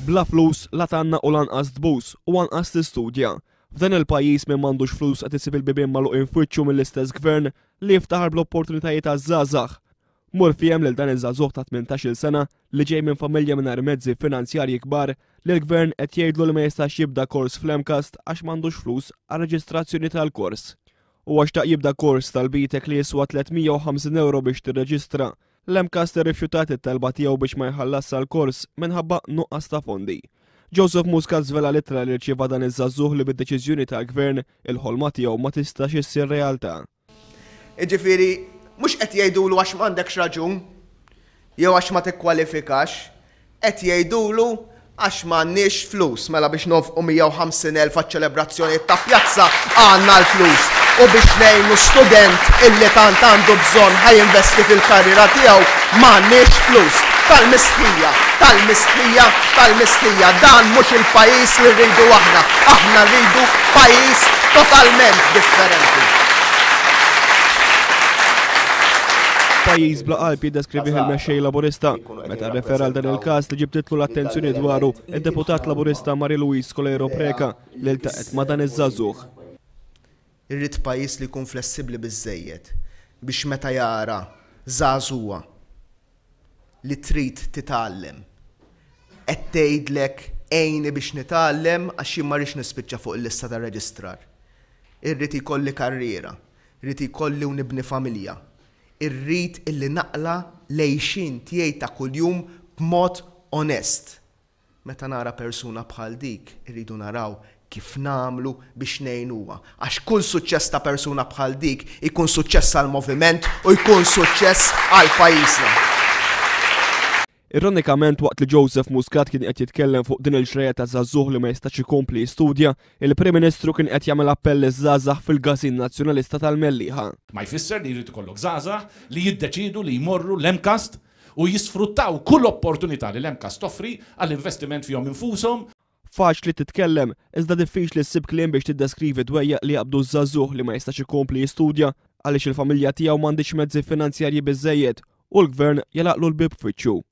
Bla flus, la tgħannaq u lanqas tbus u anqas tistudja. F'dan il-pajjiż min m'għandux flus qed isib il-bibien magħluqin f'wiċċu mill-istess gvern li jiftaħar bl-opportunitajiet għaż-żgħażagħ. Mur fiehem lil dan iż-żagħżugħ ta' 18-il sena li ġej minn familja mingħajr mezzi finanzjarji kbar li l-gvern qed jgħidlu li ma jistax jibda kors fl-MCAST għax m'għandux flus għar-reġistrazzjoni tal-kors. Huwa xtaq jibda kors tal-BTEC li jiswa 350 ewro biex tirreġistra. L-MCAST irrifjutat it-talba tiegħu biex ma jħallasx għall-kors minħabba nuqqas ta' fondi. Joseph Muscat żvela l-ittra li rċieva dan iż-żagħżugħ li bid-deċiżjoni tal-Gvern il-ħolma tiegħu ma tistax issir realtà. Jiġifieri mhux qed jgħidulu għax m'għandekx raġun jew għax ma tikkwalifikax, Qed jgħidulu għax m'għandniex flus, mela biex nonfqu 150 elf għaċ-ċelebrazzjonijiet ta' pjazza għandna l-flus u biex ngħinu student illi tant għandu bżonn ħa jinvesti fil-karriera tiegħu m'għandniex flus. Tal-mistħija, tal-mistħija, tal-mistħija. Dan mhux il-pajjiż li rridu aħna. Aħna rridu pajjiż totalment differenti. Pajjiż bla qalb jiddeskrivih il-mexxej Laburista. Meta rrefera għal dan il-każ li ġibditlu l-attenzjoni dwaru, id-deputat Laburista Marie Louise Coleiro Preca li ltaqgħet ma' dan iż-żagħżugħ. Irrid pajjiż li jkun flessibbli biżżejjed biex meta jara żagħżugħa li trid titgħallem, qed tgħidlek għinni biex nitgħallem għax jien ma rridx nispiċċa fuq il-lista tar-reġistrar. Irrid jkolli karriera, irrid jkolli u nibni familja, Irrid illi naqla' l-għixien tiegħi ta' kuljum b'mod onest. Meta nara persuna bħal dik, irridu naraw kif nagħmlu biex ngħinuha. Għax kull suċċess ta' persuna bħal dik ikun suċċess għall-moviment u jkun suċċess għal pajjiżna. Ironikament waqt li Joseph Muscat kien qed jitkellem fuq din il-ġrajja ta' żagħżugħ li ma jistax ikompli jistudja, il-Prim Ministru kien qed jagħmel appell liż-żgħażagħ fil-Każin Nazzjonalista tal-Mellieħa. Ma jfisser li jrid ikollok żgħażagħ li jiddeċiedu li jmorru l-MCAST u jisfruttaw kull opportunità li l-MCAST toffri għall-investiment fihom infushom. Faċli titkellem, iżda diffiċli ssib kliem biex tiddeskrivi d-dwejjaq li jaqbdu ż-żagħżugħ li ma jistax ikompli jistudja għaliex il-familja tiegħu m'għandhiex mezzi finanzjarji biżżejjed u l-Gvern jagħlaqlu l-bieb f'wiċċu.